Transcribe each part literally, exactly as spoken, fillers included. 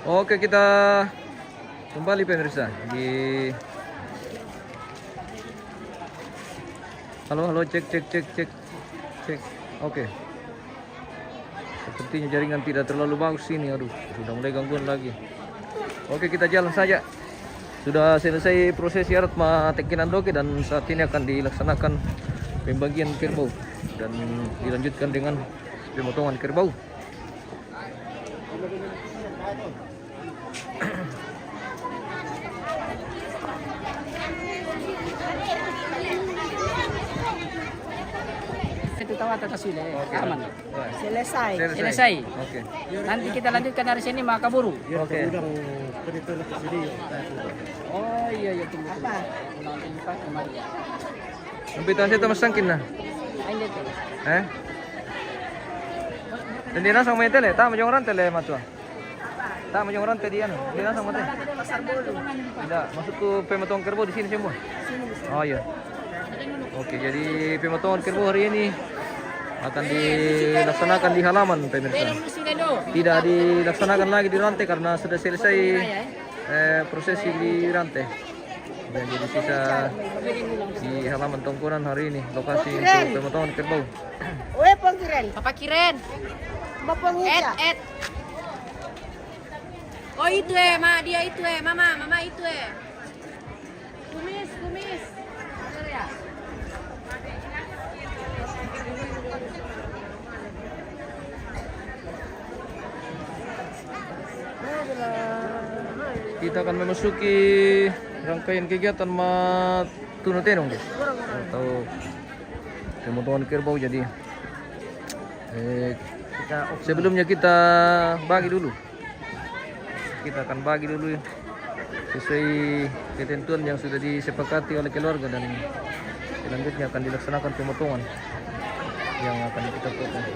Oke, kita kembali, pemirsa, di... Halo, halo, cek, cek, cek, cek, cek. Oke. Sepertinya jaringan tidak terlalu bagus ini. Aduh, sudah mulai gangguan lagi. Oke, kita jalan saja. Sudah selesai prosesi adat ma tekkinan doke dan saat ini akan dilaksanakan pembagian kerbau dan dilanjutkan dengan pemotongan kerbau. Satu tawa atas sini, aman. Selesai. Selesai. Oke. Nanti kita lanjutkan hari Senin, maka buru. Oke. Oh, iya, iya, tunggu, tunggu. Apa? Ulang tahun, Pak, kemarin. Nampi tahan saya tamasangkin na. Ay, hindi, ito. Eh? Hindi na sa may tele, tama yung rante le, matua. Tama yung rante di ano, hindi na sa mate. Tidak, maksudku pemotongan kerbau di sini semua. Oh, iya. Oke, jadi pemotongan kerbau hari ini akan dilaksanakan di halaman, pemirsa. Tidak dilaksanakan lagi di rante karena sudah selesai, eh, prosesi di rante. Dan jadi sisa di halaman Tongkonan hari ini lokasi untuk pemotongan kerbau. Oe, Pangkiren. Papa Kiren. Mapangita. Et, et. Oh, itu, eh, Ma, dia itu, eh, Mama, Mama itu, eh. Kumis, kumis. Bener ya? Kita akan memasuki rangkaian kegiatan ma tunu tenong, guys. Atau pemotongan kerbau. Jadi, eh, kita, sebelumnya kita bagi dulu. Kita akan bagi dulu, ya, sesuai ketentuan yang sudah disepakati oleh keluarga dan selanjutnya akan dilaksanakan pemotongan yang akan kita potong.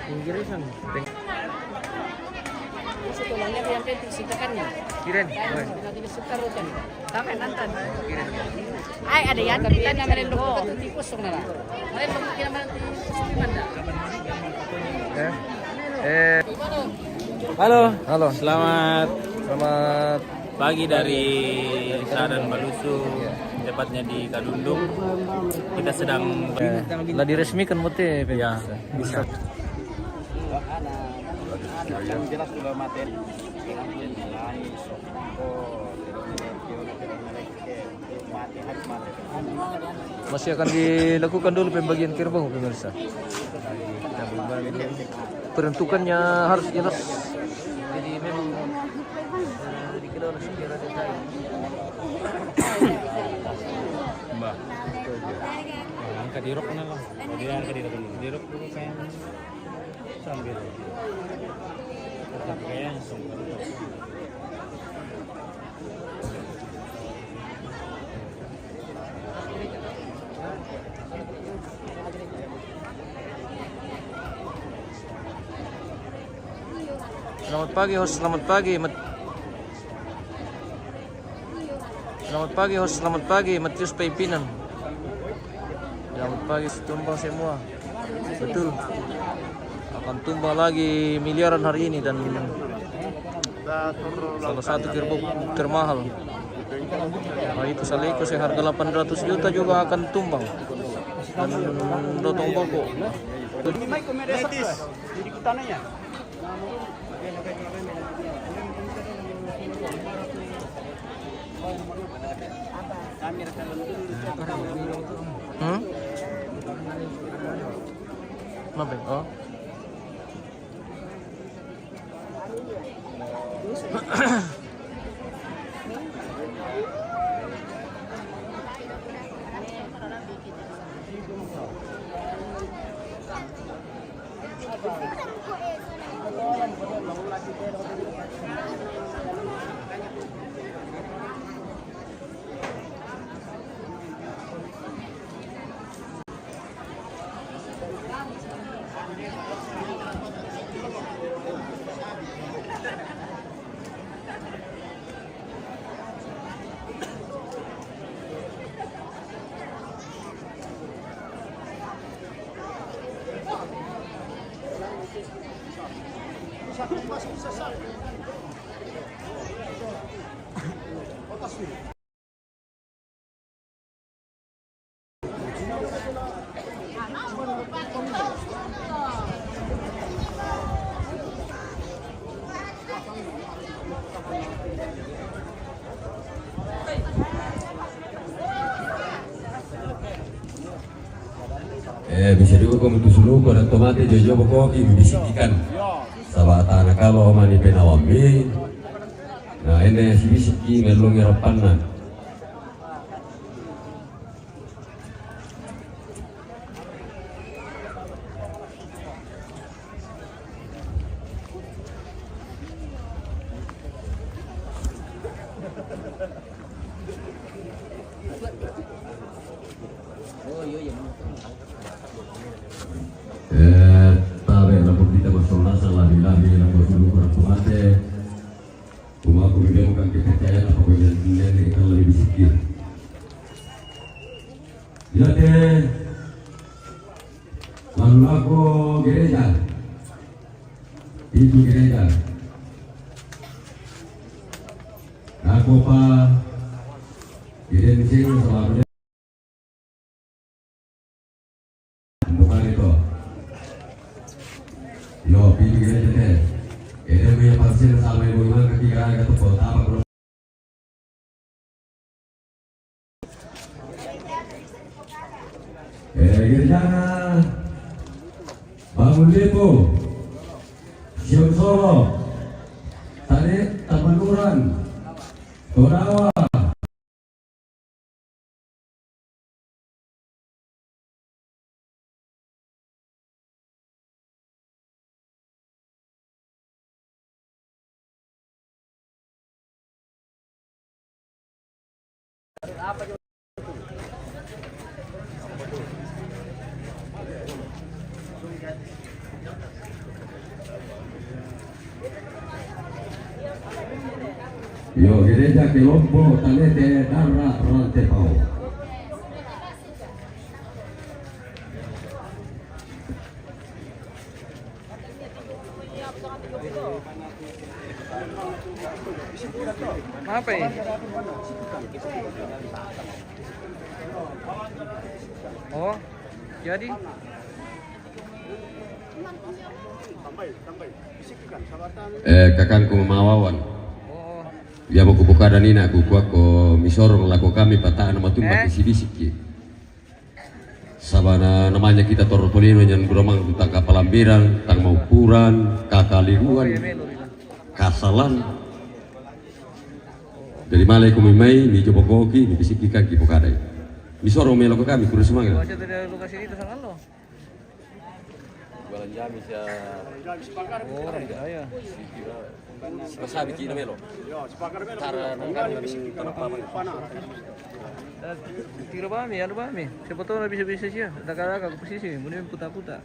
Inggirisan. Peng- Kasi tulangnya yang penting sitakannya. Kiren. Kaya nanti suka rutan. Sampai nonton. Ay, ada yan. Kita na malin lupa ka tuti pusong na lang. Malin lupa kita malin tuti pusong di manda. Eh. Eh. Halo. Halo. Selamat, selamat pagi dari Sadan Balusu, tepatnya di Kadundung. Kita sedang... Eh, lah diresmikan mute, ya. Bisa. Yang jelas sudah mati. Masih akan dilakukan dulu pembagian kerbau, pemirsa. Peruntukannya harus jelas. Jadi memang, eh, dikelola secara detail. Mbak. Angkat dirok mana, Bang? Dia angkat dirok dulu. Dirok dulu kayaknya. Sambil. Tapi kayaknya langsung. Selamat pagi, host. Selamat pagi, Mat-, selamat pagi, host. Selamat pagi, Matius Paipinan. Selamat pagi, tumbang semua. Betul. Akan tumbang lagi miliaran hari ini dan salah satu kerbau termahal. Nah, itu saleko seharga delapan ratus juta juga akan tumbang. Dan dotong boko. Ini mai ko media sosial. Jadi kita nanya. Hmm? Mabe, oh. Eh, bisa juga ko mi tu suluku, ada tomate jojo bokoki, bibisiki kan. Saba' tana kalo mani penawammi. Na, ene si bisiki mellungi rappanna. Eh, tabe' la pun kita masalah, salah bilang, bilang, suluku, orang tua mate. Cuma aku bilang bukan kita percaya apa kau yang tinggal di kita lebih sikit. Jadi, lalu aku gereja. Itu gereja. Aku pa gereja di sini sama aku. Bukan itu. Yo, pitu gereja te. Ede punya pasir sama ibu imam kaki garaga tu kota apa belum? Eh, gereja Bangun Lipu, Siom Solo, Tane, Tabanuran, Torawa. Yo, gereja Kelompo, Tanete, Dara, Rantepao. Apa ini? Oh, jadi? Eh, kakangku mamawawan. Oh. Iya, mo kupukadan ina ku kuako misorong lako kami pata'na matumba. Eh? Kisi-kisiki. Sabana namanya kita torro tolino nyan guromang tang kapalambiran, tang maukuran, kakaliruan, kasalan. Jadi malai ko mi mai, mi jobokoki, mi pisiki kaki pokadai. Mi soro melo ko kami, kura sumanga. Baca dari lokasi itu sangat lo. Jualan jami sia. Oh, iya. Masabi kina melo. Tara nangkan dan tanah papa. Eh, tira bami, anu bami. Siapa tahu na bisa-bisa sia. Daga-daga ke posisi, muni puta-puta.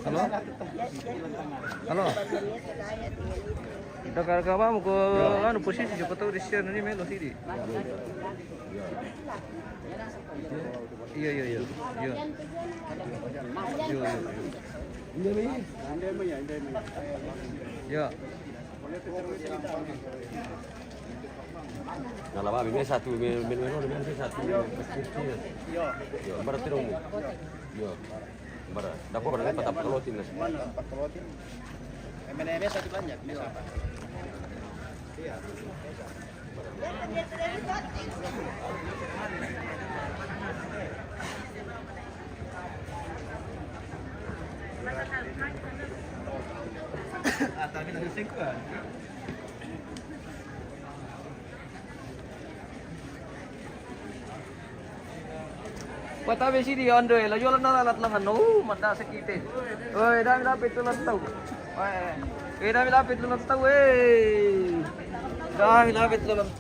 Halo? Halo? Daga-daga bami ko anu posisi, siapa tahu di sia ni melo sidi. Iya, iya, iya. Iya. Iya, iya, iya. Iya. Nala babi, me satu, me, me, me, me satu. Yo, bara tiromu. Yo. Bara. Dako bara patap kalotin na. Mana patap kalotin? Me, me, me satu banyak, me satu. Iya. Patabe sidi ando e, la yola na lat langan no, mata sakite. Oi, dami lape tu lantau. Oi, dami lape tu lantau, eh. Dami lape tu lantau.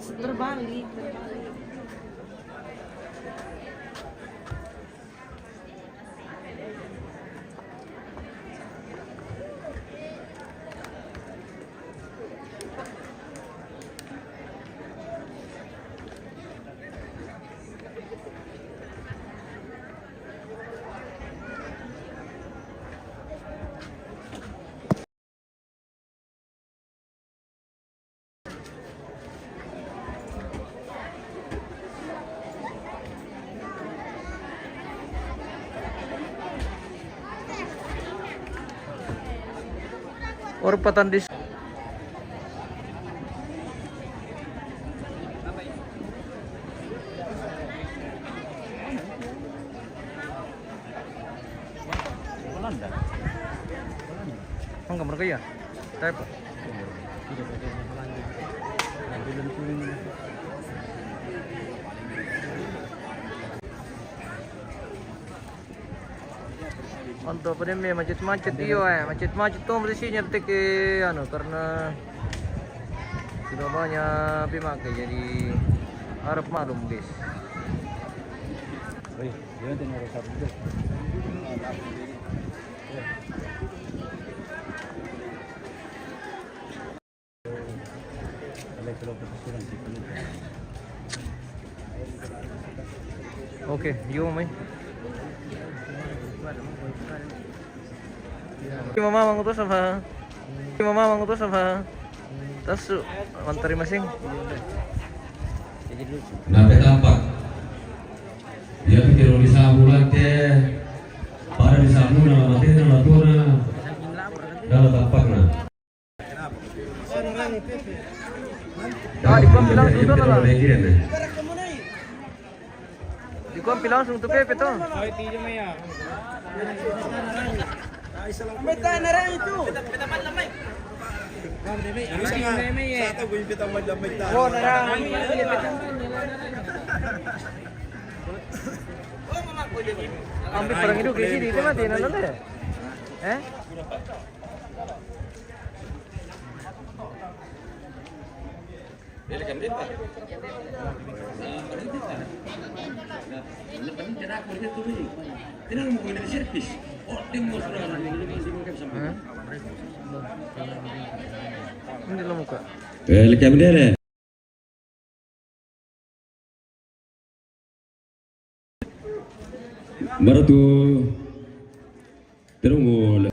Terbalik, terbalik. Or patandis. Belanda. Belanda. Enggak mereka ya? Type. Untuk pada me macet-macet dia, eh. Macet-macet tu mesti sini ke anu, karena sudah banyak pemakai, jadi harap maklum, guys. Oi, dia tengah resap tu. Okay, you, mate. Mama mangutus apa? Mama mangutus apa? Tasu, mantari masing. Na pe tampak. Dia pikir di sabu lante, pada di sabu na mate na latona. Dalam tampak na. Ah, di kuampi langsung tu, Nana. Di kuampi langsung tu, Pepe, tu. Beta narang itu. Oh, narang. Ambil perang itu ke sini, itu mati, Nana, tu. Eh? Ini lo muka. Eh, lekam dia deh. Baru tu. Terus mula.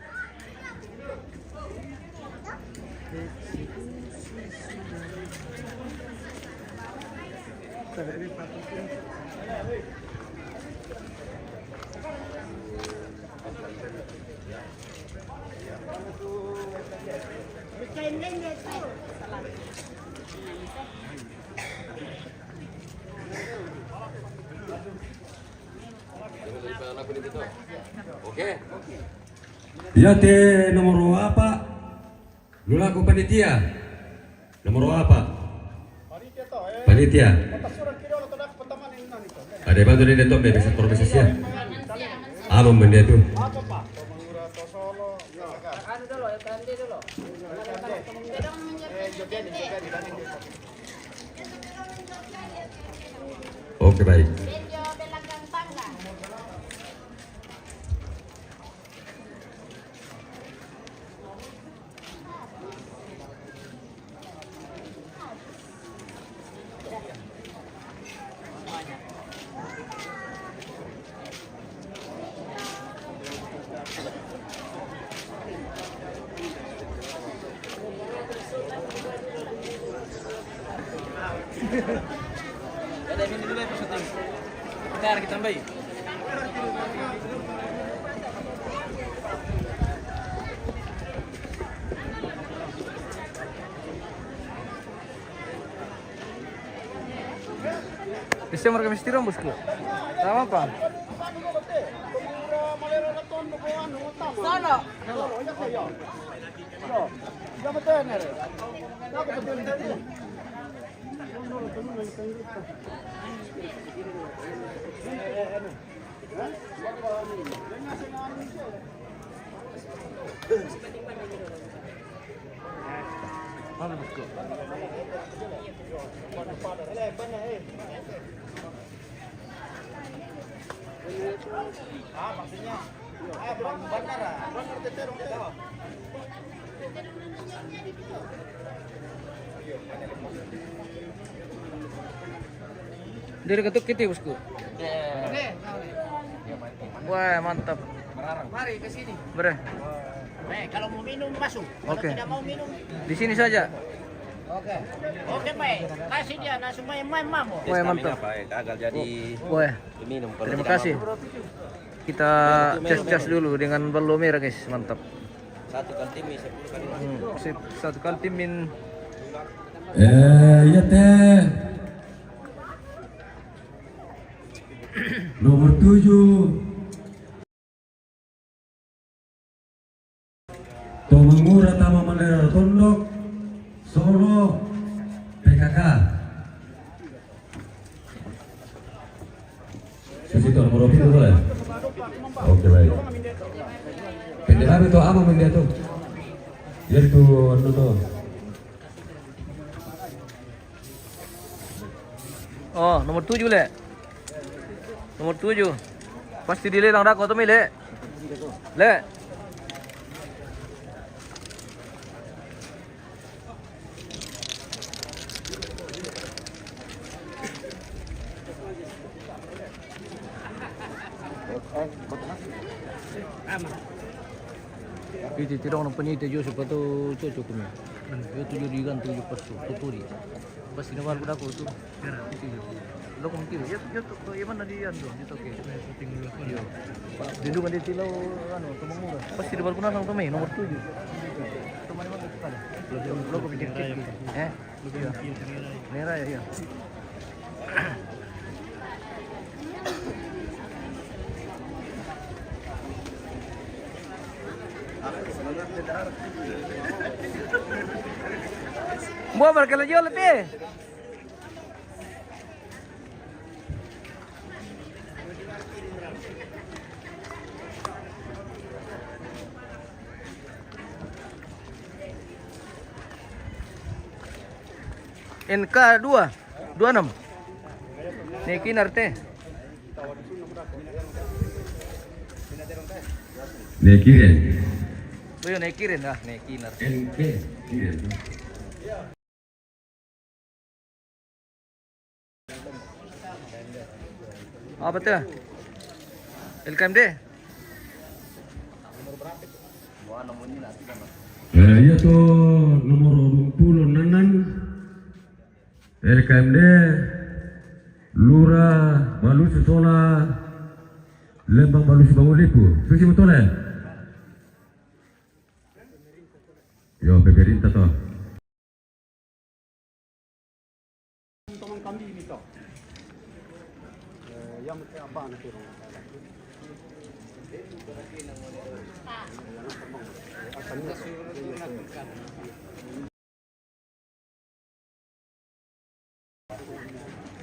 Oke. Ia te nomor apa? Lulaku panitia. Nomor apa? Panitia. Ada bantu dia tu, bisa promosi ya. Alum dia tu. Oke, baik. Bentar, kita tambahin. Bisa mereka mesti rombos ko. Sama apa? Sana. Mana bosku? Dari ketuk kita, bosku. Wah, mantap. Mari ke sini. Bre. Eh, kalau mau minum, masuk. Kalau Oke. tidak mau minum, Di sini saja. Oke. Oke, Pak. Kasih dia langsung main, main, main. Wah, mantap. Apa, eh, gagal jadi Wah. Minum kalau Terima tidak kasih. Mau. Kita cas-cas dulu dengan ballo merah, guys. Mantap. Satu kali tim, sepuluh kali masuk. Hmm, sip. Satu kali tim min. Eh, iya teh. Nomor tujuh. Tomangura Tama Mandera Tondok, Solo, P K K. Susi to, nomor dua puluh ya? Oke, baik. Pendek apa itu, ama mendia tuh? Jadi tuh, anu tuh. Oh, nomor tujuh, Le. Nomor tujuh. Pasti dilelang dako to mi, Le. Le. Iti tirong na panita jo, siapa tu cocok kami. Yo tujuh digan tujuh pas tu, tuturi. Pas ini baru aku tu. Itu jo. Lo kau mikir, ya, ya tu, ya mana di anu, di toke. Yo. Dulu kan dia tilau, anu, Tomangura. Pas ini baru kenal sama kami, nomor tujuh. Teman mana tu kan? Lo kau mikir, eh? Merah ya, iya. Buah berkelajuan letih. N K dua, dua enam. Nekinar te. Nekiren. Uyo, nekiren ah, nekinar. N K, kiren. Apa tu? L K M D? Eh, iya to, nomor urung pulo nanan. L K M D, Lura Balusu Sola, Lembang Balusu Bangun Lipu. Susi mutole. Yo, pemerintah to. Teman kami ini to. Eh, yang apa nanti?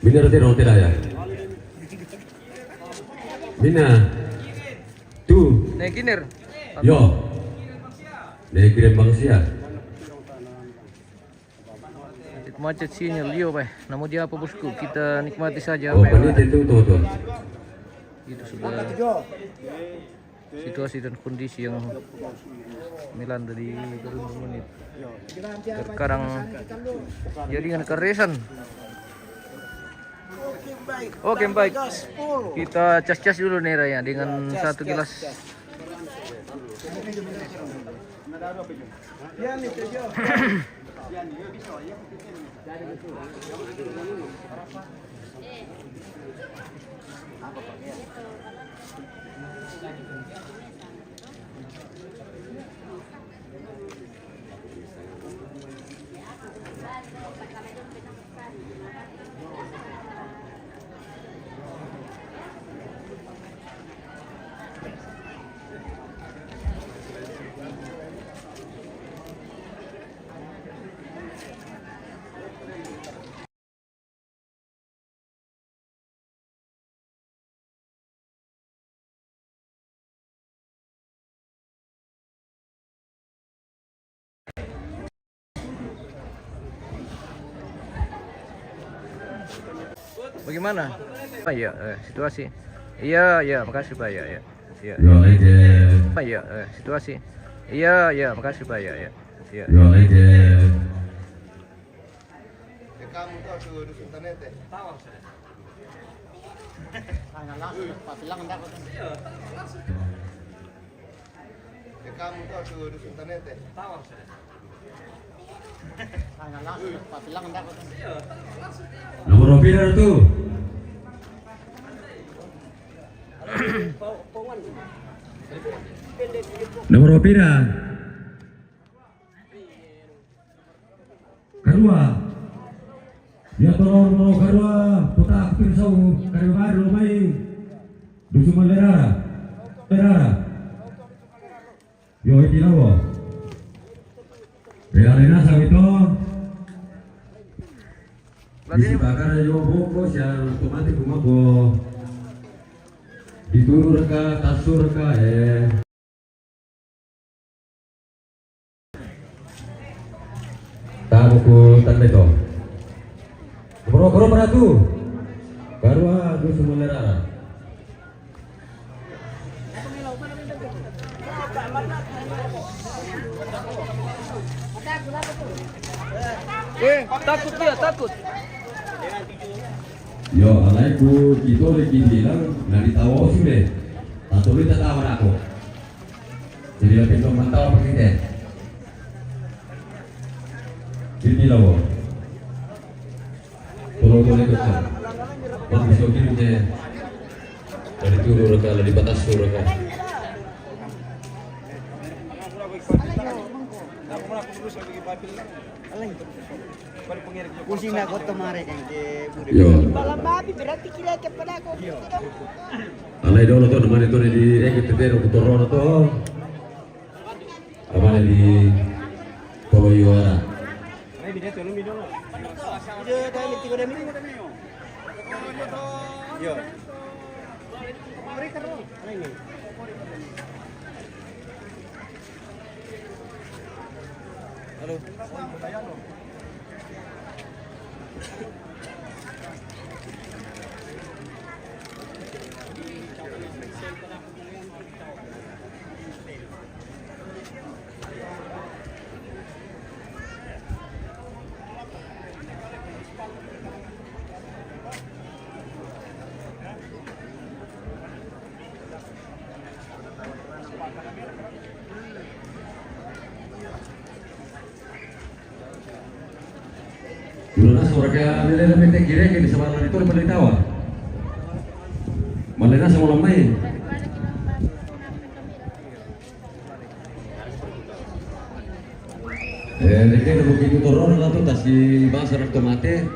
Mina rete rong tela ya. Mina. Tu. Nekinar. Yo. Nekinar bangsia. Macet sinyal, yo, Pak. Namun dia apa, bosku? Kita nikmati saja Oh, apa yang panitia ada. Itu tuh, tuh. Itu sudah situasi dan kondisi yang melanda di Garut ini. Terkadang jadi dengan keresan. Oke, baik. Kita cas-cas dulu nih, Raya, dengan satu gelas. Bagaimana? Iya, eh, situasi. Iya, iya, makasih, Pak. Iya, iya. Iya, iya. Pak, iya, eh, situasi. Iya, iya, makasih, Pak. Iya, iya. Iya, iya. Nomor pira tu? Nomor pira? Karua. Ia tolong mau karua, putak pirsau, karua baru lo mai. Dusun Malerara. Malerara. Yo, iti lawo. Realina sabito. Bisi bakar yo boko, siya otomatis kumako. Dituru reka, tasur reka, eh. Tamu ku tanda to. Nomor koro para tu. Baru aku semua lerara. Eh, takut dia, takut. Yo, alai ku kito lagi bilang, nggak ditawa sudah. Atau kita tawa aku. Jadi lebih ke mantau apa kita? Jadi lawa. Tolong tolong itu kan. Waktu itu kita dari turun reka, dari batas turun reka. Pusing na koto mare kan ke bude. Yo. Bala babi berarti kira ke pada ko. Alai dolo to, namanya to di eke tetero ku torona to. Amane di Polo Yuara. Yo. Halo. Dulu nas orang kaya lele lele mete kire ke di sebelah itu paling tawa. Malena sama lemai. Eh, de que no poquito torrón la tu tasi basa nak tomate.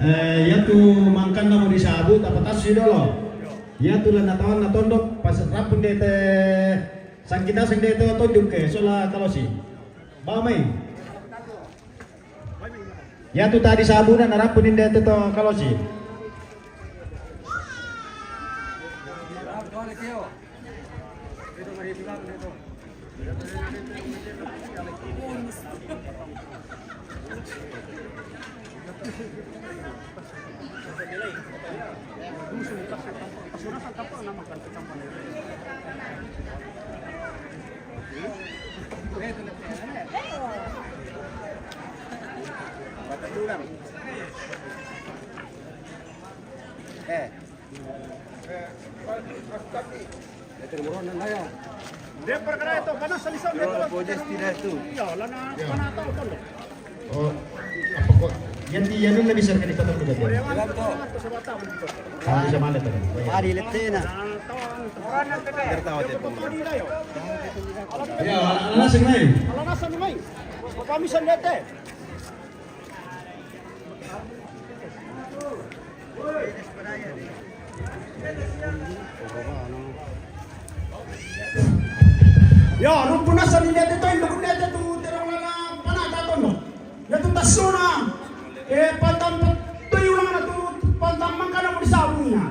Eh, yatu mangkanna mo disabu, tapatasu dolo. Yatu la natawanna tondok, pas rapun dete, sangkita sing dete tonjuk ke, sola kalosi. Ba mai. Yatu tadi sabuna narapun inde te to kalosi. Eh. Dia perkara itu, karena selisih dia. Iya, lana, lana tahu kan. Oh, apa kok? Yang di, yang lebih besar kan kita tahu kan. Ah, bisa mana tadi? Ari letena. Tertawa dia. Ya, langsung naik. Kalau langsung naik. Kami sendiri. Yo, rumpuna sani dia tu, induk dia tu, terang lana panata tono. Dia tu tasuna. Eh, pantang tuyulana tu, pantang mangkana mo di sabunna.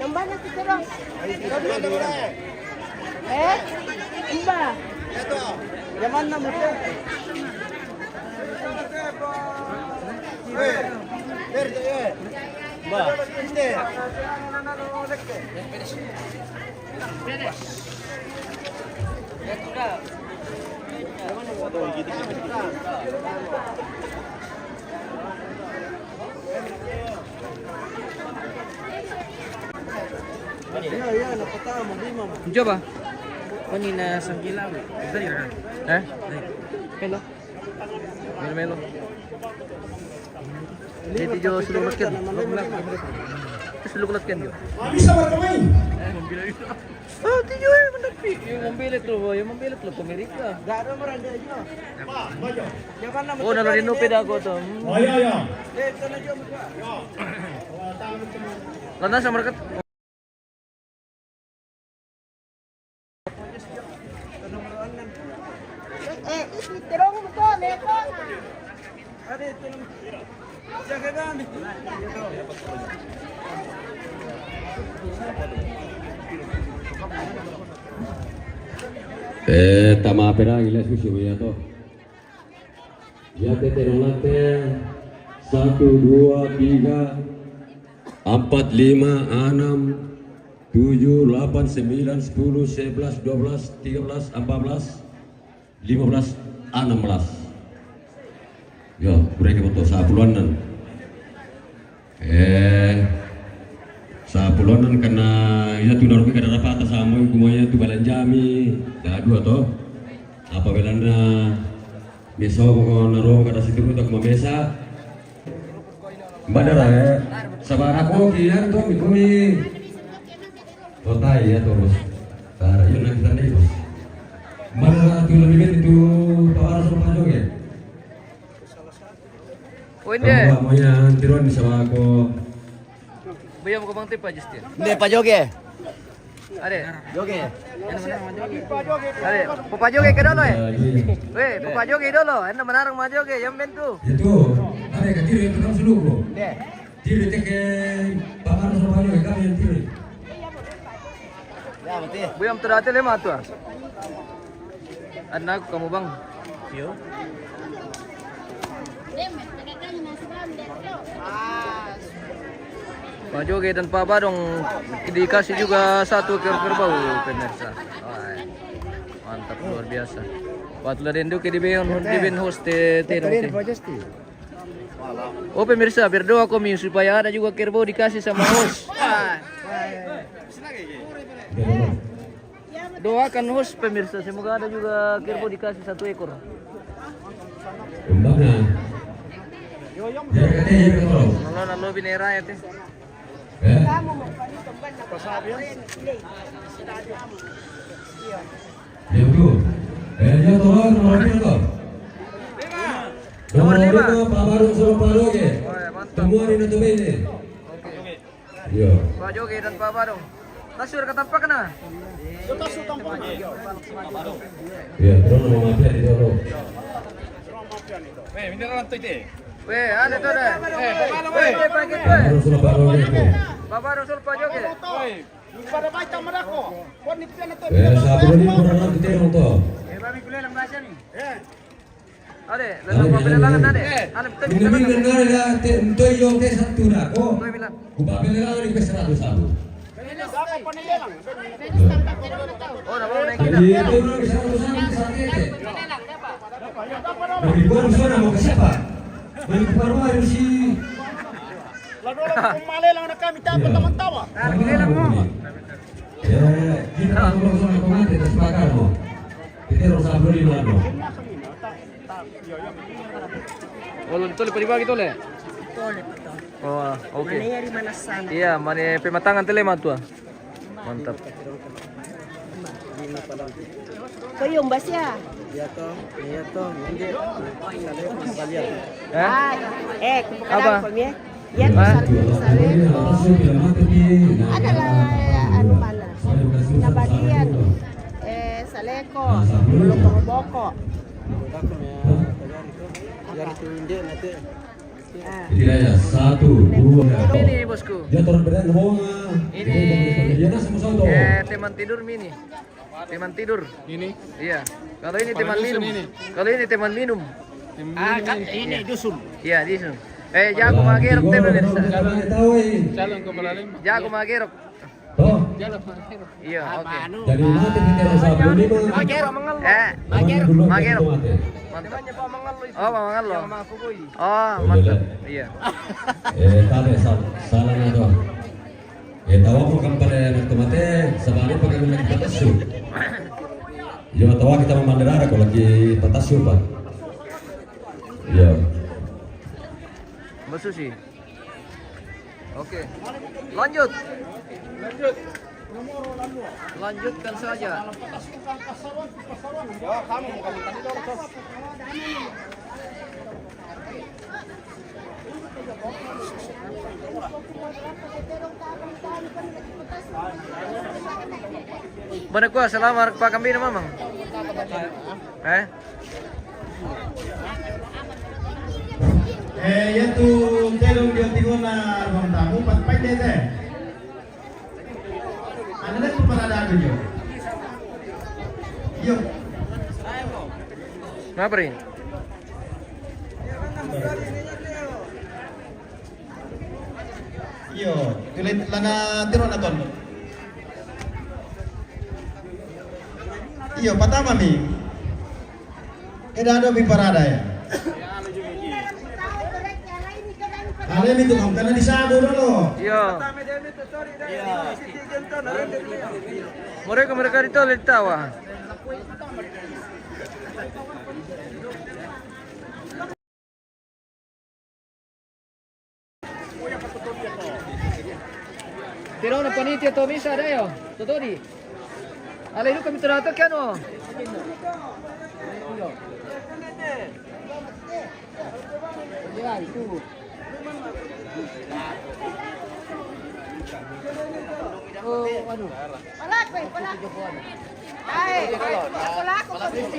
Yang mana kita orang? Eh? Mbah. Yang mana musuh? Mbah. Coba. Oh, ni na sangkila. Eh? Hello. Melo-melo. Jadi jo seluruh ken. Seluruh ken jo. Bisa bermain. Oh, tiyo, eh, manapi. Yung mambilit lo, yung mambilit lo, Amerika. Oh, nalorino pida ko to. Hmm. Oh, ya, ya. Lantas sa market. Eh, eh, isi terong mo to, meto. Eh, tama pera, gila, susi, ya, to. Ya, tete, no, late. Satu, dua, tiga, empat, lima, enam, tujuh, delapan, sembilan, sepuluh, sebelas, dua belas, tiga belas, empat belas, lima belas, enam belas. Yo, mereka betul sapuluhan. Eh, sapuluhan karena ya tu naruh kada dapat atas sama kumanya tu balanjami. Dah dua toh. Apa belanda? Miso ko narong kada situ tak mamesa. Badara, eh. Sabar aku kian tu mikumi. Kota iya tu, Bos. Tara, yun lang kita na, Bos. Mana tu lebih kan itu pawara sa pajoge? O, hindi. Ang mga yan, tiruan sa ako. Bayam ko bang tipa, Justin? Hindi, pajoge. Are. Joge. Are, papajoge ka dolo, eh. We, papajoge dolo. Ano manarang majoge, yang bentu. Itu. Are, katiri itu nang suluko. Hindi. Tiri teke pamano sa pajoge, kami yang tiri. Ya, betul. Buyam tu dati lima tu, ah. Anak kamu, Bang. Iyo. Pak Joge dan Pak Badong dikasih juga satu ekor kerbau, pemirsa. Wah, mantap, luar biasa. Waktu la dendu ke di ben, di ben host te, te, te. Oh, pemirsa, berdoa kami supaya ada juga kerbau dikasih sama host. Doakan host, pemirsa, semoga ada juga kerbau dikasih satu ekor. Kembangnya. Ya, katanya ya, betul. Lalu, lalu binera ya, teh. Eh? Ya, betul. Eh, dia tolong, nomor lima, tuh. Nomor lima, Pak Baru sama Pak Loge. Temuan ini tuh ini. Iya. Pak Joge dan Pak Badong. Tasur ka tampak na. Iya, terus mau mampir di sana. Weh, minta orang tu je. Weh, ada tu dah. Eh, Pak Badong, weh. Pak Badong, suruh Pak Joge. Pak Badong, suruh Pak Joge. Weh, pada baik tak merako. Kau ni pian tu. Eh, siapa ni pernah nanti tengok tu? Eh, kami kuliah dalam bahasa ni. Eh. Ade, lalu papelelangan ade. Ade, betul. Minum-minum na, ya, te, ntoy yo te satu na ko. Ntoy bilang. Ku papelelangan di seratus sabu. Oh, na mau naik kita. Iya, itu na seratus sabu, satu te. Dari gua sana mau ke siapa? Dari Parwa, dari si. Lalu orang malelang na kami, tawa, tawa. Ah, lelang mo. Eh, kita langsung ke pengantin, kita sepakat, no. Kita harus sambil di mana, no? Walau itu lebih dibagi tuh, Le? Boleh, betul. Oh, oke. Mana ya, di mana sana? Iya, mana pematangan tele mah tuh. Mantap. Koyong bas ya? Iya toh, iya toh, nanti saya kembali ya. Hah? Ah, eh, apa? Kebetulan kami ya. Iya, hah? Sale-, Saleko. Adalah, ya, anu mana? Nabadian. Eh, Saleko. Belum Boko. Dari itu, nanti. Ah. Jadi ya, satu, dua. Ini, bosku. Dia turun beda ngomong. Ini, dia sama satu. Eh, teman tidur mini. Teman tidur. Ini? Iya. Kalau ini teman minum. Kalau ini teman minum. Ah, ini dusun. Iya, dusun. Eh, jago magerok teman. Calon kepala lembang. Jago magerok. Toh? Iya, oke. Jadi mati kita rasa bumi mah. Magerok. Eh, magerok. Magerok. Mati. Mantap. Oh, Pak Mangallo. Oh, mantap. Iya. Eh, tadi sal-, salah na doang. Eh, tahu aku kan pada anak tu mati, sebalik pakai minyak patasu. Iya, tahu kita mau mandara kalau lagi patasu, Pak. Iya. Mbak Susi. Oke. Lanjut. Lanjut. Lanjutkan saja. Mana kuah selama Pak Kambing, Mamang? Eh? Eh, ya tu telung dia tengok na ruang tamu, pat pai dia teh. Anda tu pada ada tu je. Yo. Ngapa, Rin? Iyo, tulen lana tiro na ton. Iyo, patama mi. Keda ado bi parada ya. Ale mi tu kam kana di sabo dolo. Iyo. Mereka, mereka di toilet tawa. Tiro na panitia to misa dayo. Totodi. Ale, ilu kami terato kiano. Ya, itu. Oh, aduh. Palaku, eh, palaku. Ay, palaku, palaku.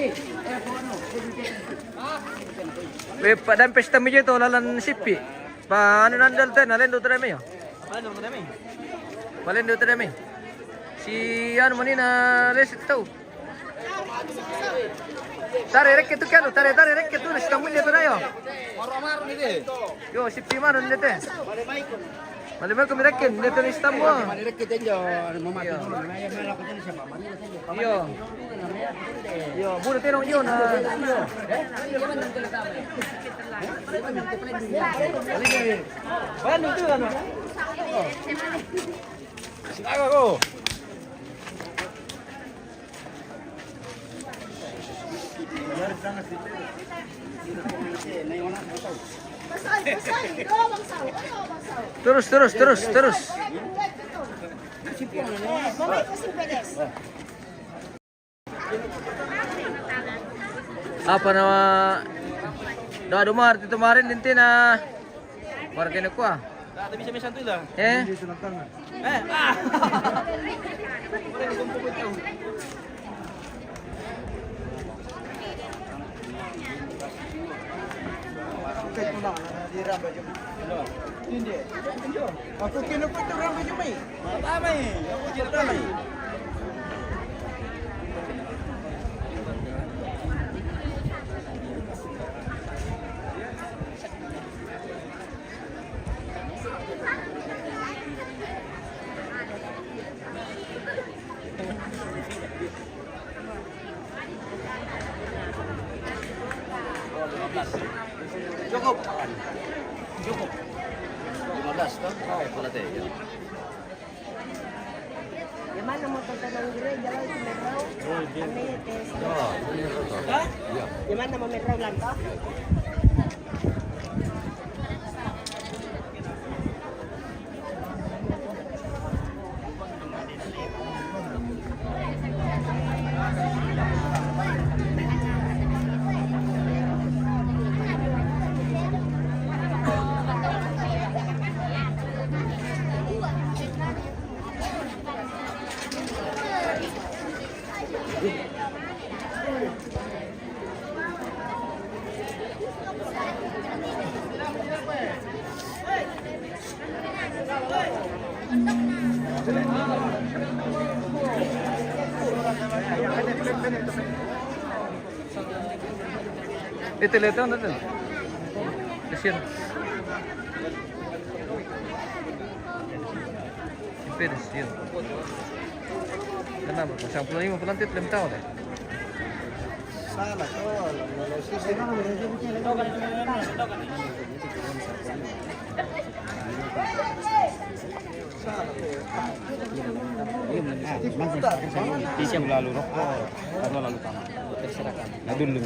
Eh, pa-, dan pesta mi je to lalan sipi. Pa anu nandal ten, alen do tera mi yo. Anu tera mi. Palen do tera mi. Si anu mani na les tau. Tare reke tu kiano, tare, tare reke tu, si tamu le pera yo. Yo, sipi mano ndete. Mali mai ko mi reke, ndete ni si tamu. Mali reke tenjo, mama. Yo. Yo, buru tenong yo na. Yo. Banu tu kan. Silaga ko. Terus, terus, terus, terus. Apa nama? Doa domar ti kemarin intina. Warga ini kuah. Nah, tapi bisa mesan tu lah. Eh? Eh, ah. Aku kena kau tu orang baju mai. Apa mai? Aku cerita mai. Cukup. Cukup. Lima belas toh? Oh, kalau teh, ya. Ya, Mana mau tonton gereja lalu si Merau? Kami ke sana. Di mana mau Merau lagi? Ito, ito, ito. Kasihan. Siyempre, kasihan. Kenapa? Sampulo lima puluh tit lem tao deh. Salah, tol. Iya, lalu rokok. Lalu, lalu tama. Terserah kan. Nah, dulu nih.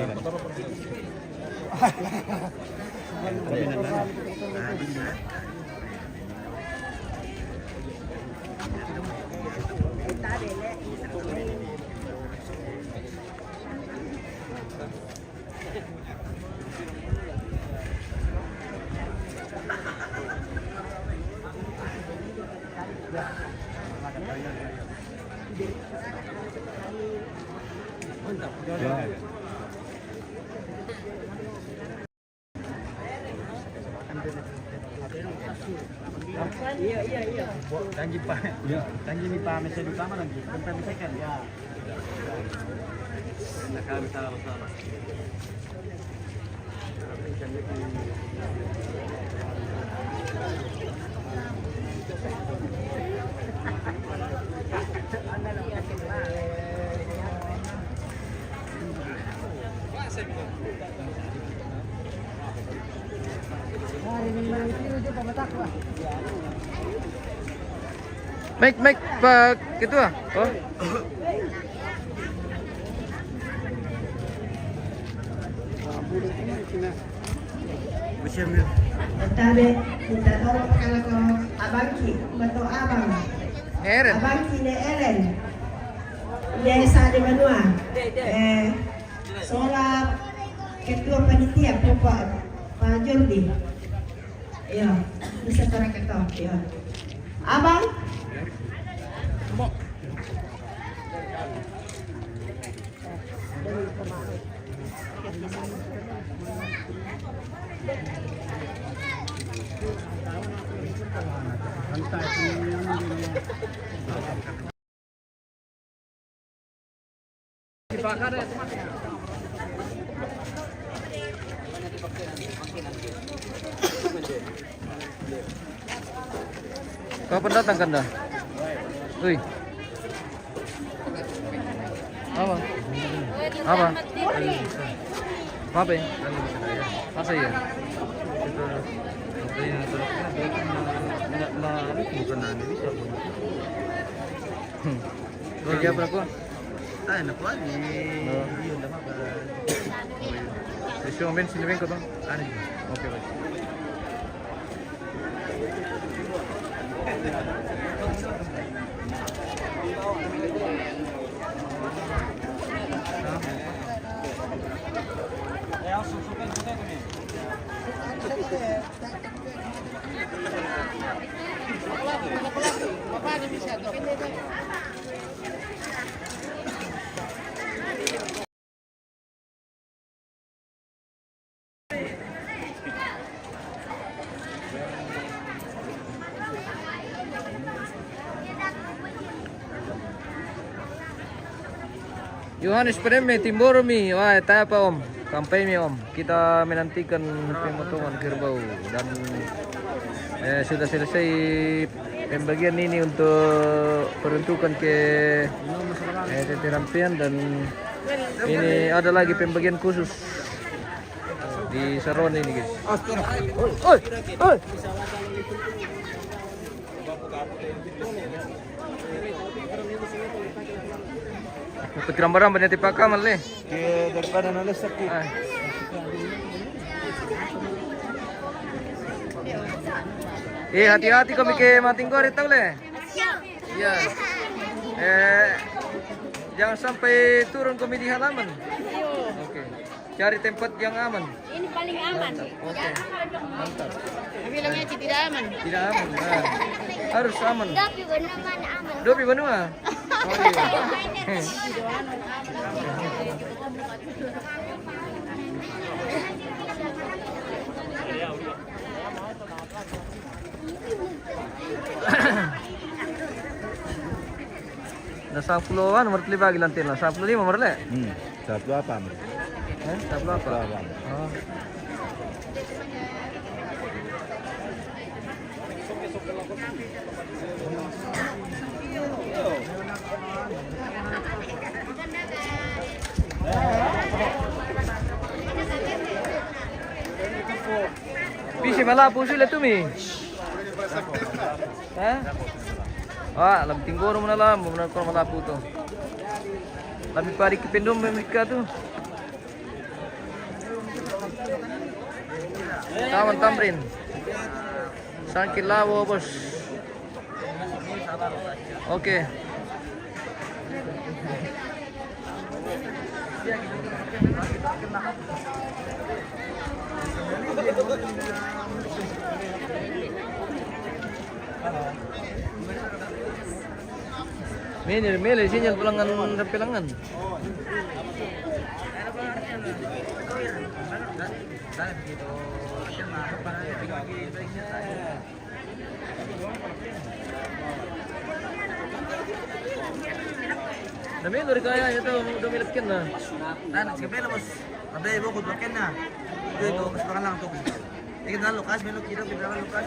Iya, iya, iya. Janji, Pak. Janji nih, Pak, mesti utama lagi. Sampai misalkan, ya. Mic, mic, Pak Ketua. Oh. Tabe, minta tolong kalau ko abangki, betul abang. Eren. Abangki ne Ellen. Dia sa di menua. Eh, sola ketua panitia pokok Pak Jordi. Iya, bisa cara ketok, iya. Abang? Kapan datang kanda? Ui. Apa? Apa? Apa ya? Masa iya? Nggak, nggak, bukan, bisa. Hmm. Kerja berapa? Ah, enak banget. Oh. Iya, nggak apa-apa. Jadi, cuma main sini, main kotong. Ada juga. Oke, baik. Yohanes Preme, Timboro mi, wah, eta apa, Om? Kampai mi, Om. Kita menantikan pemotongan kerbau dan, eh, sudah selesai pembagian ini untuk peruntukan ke, eh, Tete Rampian, dan ini ada lagi pembagian khusus di Saron ini, guys. Oi, oi. Dapat gambaran banyak tipe kamar le. Oke, daripada nulis aku. Ah. Eh, hati-hati kau mikir mating kau, tahu le. Iya. Eh, jangan sampai turun kau di halaman. Oke. Cari tempat yang aman. Ini paling aman. Oke. Mantap. Bilangnya sih tidak aman. Tidak aman. Nah. Harus aman. Dopi benua mana aman? Dopi benua. Oh, iya. Na sapuluh anu, marle bagi lantai na sapuluh lima marle. Hmm, sapuluh apa, Mar? Eh, sapuluh apa? Sapuluh apa? Oh. Pisi malapu sila tu mi. Ha? Ah, lam tinggoro mo na lam, mo na ko malapu to. Lam ipari kipendom mereka tu. Taman tamrin. Sangkilawo, bos. Oke. Mele, mele, sinyal pelangan, pelangan. Dami, dari kaya itu, udah milik na. Nah, sebenarnya, bos. Ada ibu kudu kena. Itu, itu, oh, sekarang lang to. Ikit na lukas, may lukiro, kita na lukas.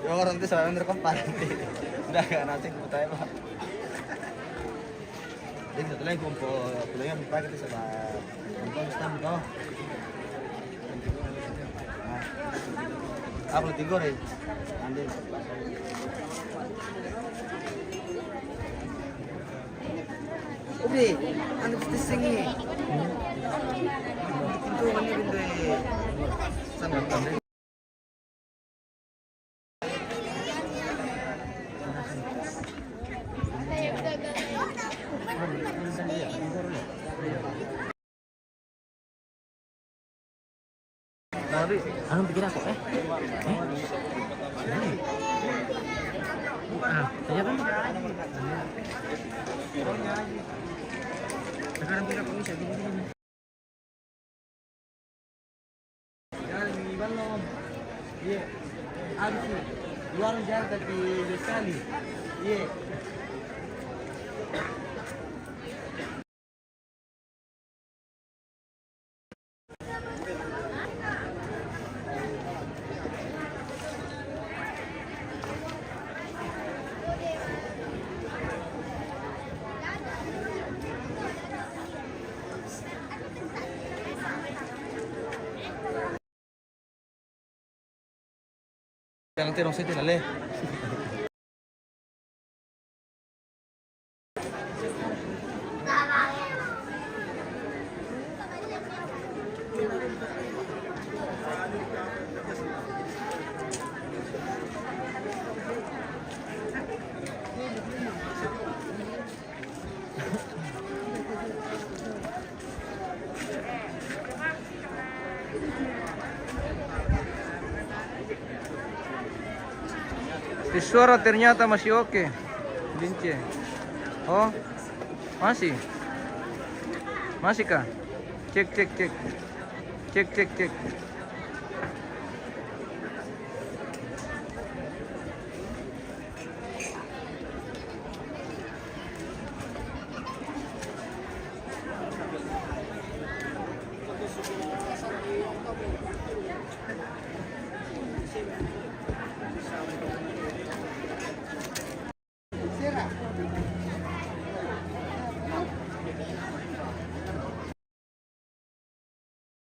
Yung orang itu sa nandun kong parang. Daga natin po tayo ba? Din sa tuloy kung po, tuloy ang bakit sa ba? Ang gusto mo to? Ah, ako tigor eh. Andin. Ubi, ano gusto singi? Ito, ano yung doy? Saan ang kami? Anong pikir ako, eh? Eh? Ah, kaya kan? Sekarang kita pergi saja. Iya. Habis ni. Luar jalan tapi sekali. Iya. Yang nanti rong siti lale. Suara ternyata masih oke. Lince. Oh. Masih. Masih kah? Cek, cek, cek. Cek, cek, cek.